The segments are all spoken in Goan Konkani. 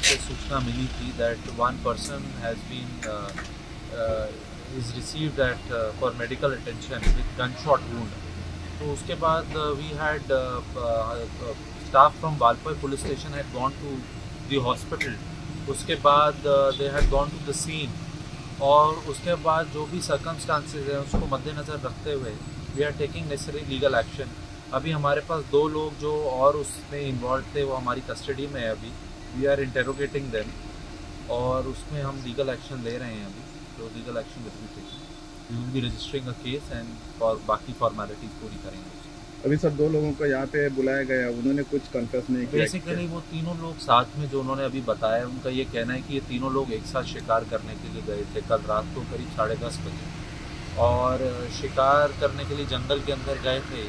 से सूचना मिली थी that one person has been is received at for medical attention with gun shot wound. तो उसके बाद we had staff from Valpoi police station had gone to the hospital. उसके बाद they had gone to the scene और उसके बाद जो भी सर्कमस्टांसेस हैं उसको मद्देनज़र रखते हुए we are taking necessary legal action. अभी हमारे पास दो लोग जो और उसमें इन्वॉल्व थे वो हमारी कस्टडी में है। अभी we are interrogating them और उसमें हम लीगल एक्शन ले रहे हैं। अभी तो legal action will be taken, we will be registering a case and और बाकी फॉर्मेलिटीज़ पूरी करेंगे। अभी सर दो लोगों को यहाँ पे बुलाया गया, उन्होंने कुछ कन्फेस नहीं किया। बेसिकली वो तीनों लोग साथ में जो उन्होंने अभी बताया, उनका ये कहना है कि ये तीनों लोग एक साथ शिकार करने के लिए गए थे कल रात को करीब 10:30 बजे और शिकार करने के लिए जंगल के अंदर गए थे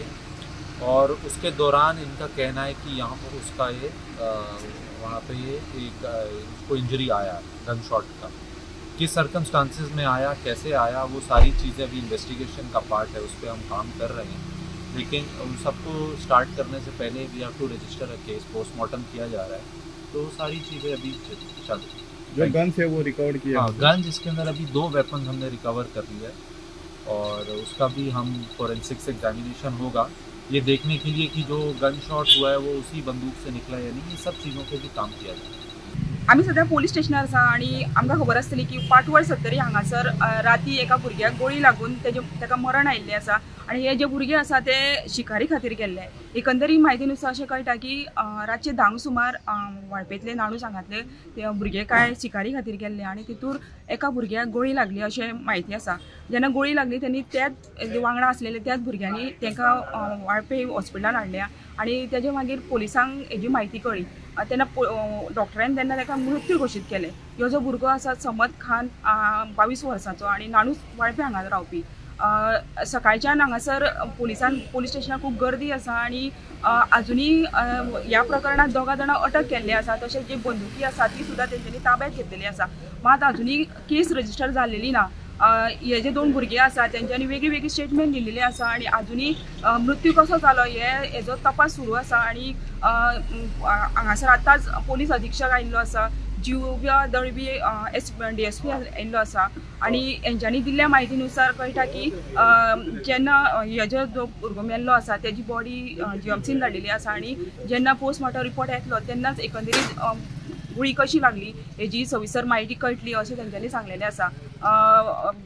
और उसके दौरान इनका कहना है कि यहाँ पर उसका ये वहाँ पे ये एक उसको इंजरी आया गन शॉट का। किस सर्कमस्टांसेस में आया, कैसे आया, वो सारी चीज़ें अभी इन्वेस्टिगेशन का पार्ट है, उस पर हम काम कर रहे हैं। लेकिन उन सबको स्टार्ट करने से पहले we have to register a case, postmortem किया जा रहा है, तो सारी चीज़ें अभी चल रही हैं। जो गन्स है वो रिकवर किया? हाँ, गन्स इसके अंदर अभी 2 वेपन्स हमने रिकवर कर लिया है और उसका भी हम फॉरेंसिक्स एग्जामिनेशन होगा ये देखने के लिए कि जो गन शॉट हुआ है वो उसी बंदूक से निकला या नहीं। ये सब चीज़ों पे भी काम किया जाए। आमी सद्या पोलीस स्टेशनार आसा आनी आमकां खबर आसतली की पाटवळ सत्तरी हांगासर राती एका भुरग्याक गोळी लागून ताका मरण आयिल्लें आसा आनी हे जे भुरगे आसा ते शिकारी खातीर गेल्ले। एकंदरीत म्हायती नुसार अशें कळटा की रातचे 10 सुमार वाळपेंतले नाणूस हांगातले ते भुरगे कांय शिकारी खातीर गेल्ले आनी तितूर एका भुरग्याक गोळी लागली अशें म्हायती आसा। जेन्ना गोळी लागली तेन्ना त्याच वांगडा आसलेले त्याच भुरग्यांनी तांकां वाळपे हॉस्पिटलान हाडल्या आनी तेजे मागीर पोलिसांक हेजी म्हायती कळ्ळी। तेन्ना डॉक्टरान तेन्ना ताका मृत्यू घोशीत केले। ह्यो जो भुरगो आसा समद खान 22 वर्सांचो आनी नाणूस वाळपे हांगा रावपी। सकाळच्यान हांगासर पोलिसान पोलीस स्टेशनार खूब गर्दी आसा आनी आजुनूय ह्या प्रकरणांत 2 जाणां अटक केल्ली आसा। तशेंच जी बंदुकी आसा ती सुद्दां तेंच्यांनी ताब्यात घेतलेली आसा। मात आजुनूय केस रजिस्टर जाल्लेली ना। हे जे 2 भुरगे आसा तेंच्यांनी वेगळी वेगळी स्टेटमेंट दिल्लेली आसा आनी आजुनूय मृत्यू कसो जालो हे हेजो तपास सुरू आसा आनी हांगासर आतांच पोलीस अधीक्षक आयिल्लो आसा, जिव्या दळवी DSP आयिल्लो आसा आनी हेंच्यांनी दिल्ल्या म्हायतीनुसार कळटा की जेन्ना हेजो जो भुरगो मेल्लो आसा तेजी बॉडी GMCन धाडिल्ली आसा आनी जेन्ना पोस्टमॉर्टम रिपोर्ट येतलो तेन्नाच एकंदरीत गुळी कशी लागली हेजी सविस्तर म्हायती कळटली अशें तेंच्यांनी सांगलेलें आसा।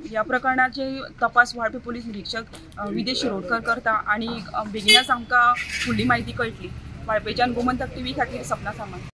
ह्या प्रकरणाचे तपास वाळपे पोलीस निरीक्षक विदेश शिरोडकर करता आनी बेगीनच आमकां फुडली म्हायती कळटली। वाळपेच्यान गोमंतक टीव्ही खातीर सपना सामंत।